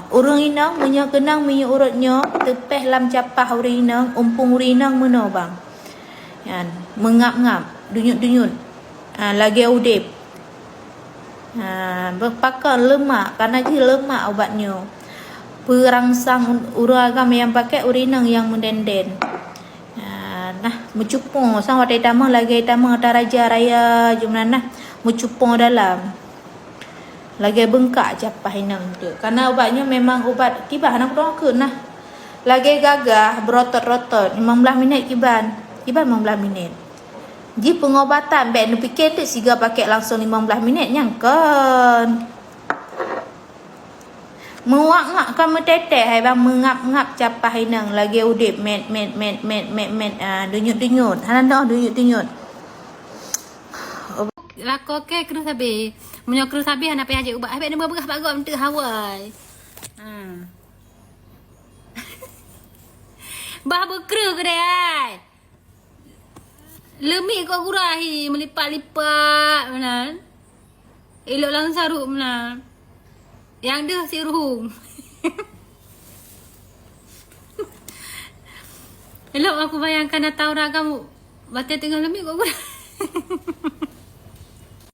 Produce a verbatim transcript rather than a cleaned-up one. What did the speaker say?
Ureuëng inong meunyoe keunong minyeuk urot nyoe teupéh lam capah ureuëng inong, umpung ureuëng inong meunoe bang. Nyan, meungab-ngab, dunyut-dunyut. Ha, lagée udeb. Ha, beupakon leumak, kana jih leumak ubat nyoe. Peurangsang ureuëng agam nyang pakai, ureuëng inong nyang meudenden. Ha, nah, meucupo sang watée tamong lagée tamong ata raja raya jumlah nah, meucupo dalam. Lagée beungkak capah inong tu. Karena ubat nyoe memang ubat kiban hana kudong keun nah. Lagée gagah berotot-rotot, limong blaih minit kiban. Kiban limong blaih minit. Jih pengobatan bék neupike teuk siga pakai langsung limong blaih minit nyang kon. Meuwak-ngak ka meuteuteh hai bang, meungab-ngab capah inong lagée udeb met met met met met met, ah, dunyut-dunyut. Hana noh dunyut-dunyut. Lakoe keu kreueh sabe. Meunyoe kreueh sabe hana payah jeuet ubat. Abéh neuba beurah bak gob enteuk hawai. Ha. Bah beukreueh keudeh ai. Leumik kok gura hi meulipat-lipat meunan. Ilok lam saruk meunan. Nyang deuh si ruhung. Elok aku bayangkan ata ureuëng agam batée teungoh leumik kok gura.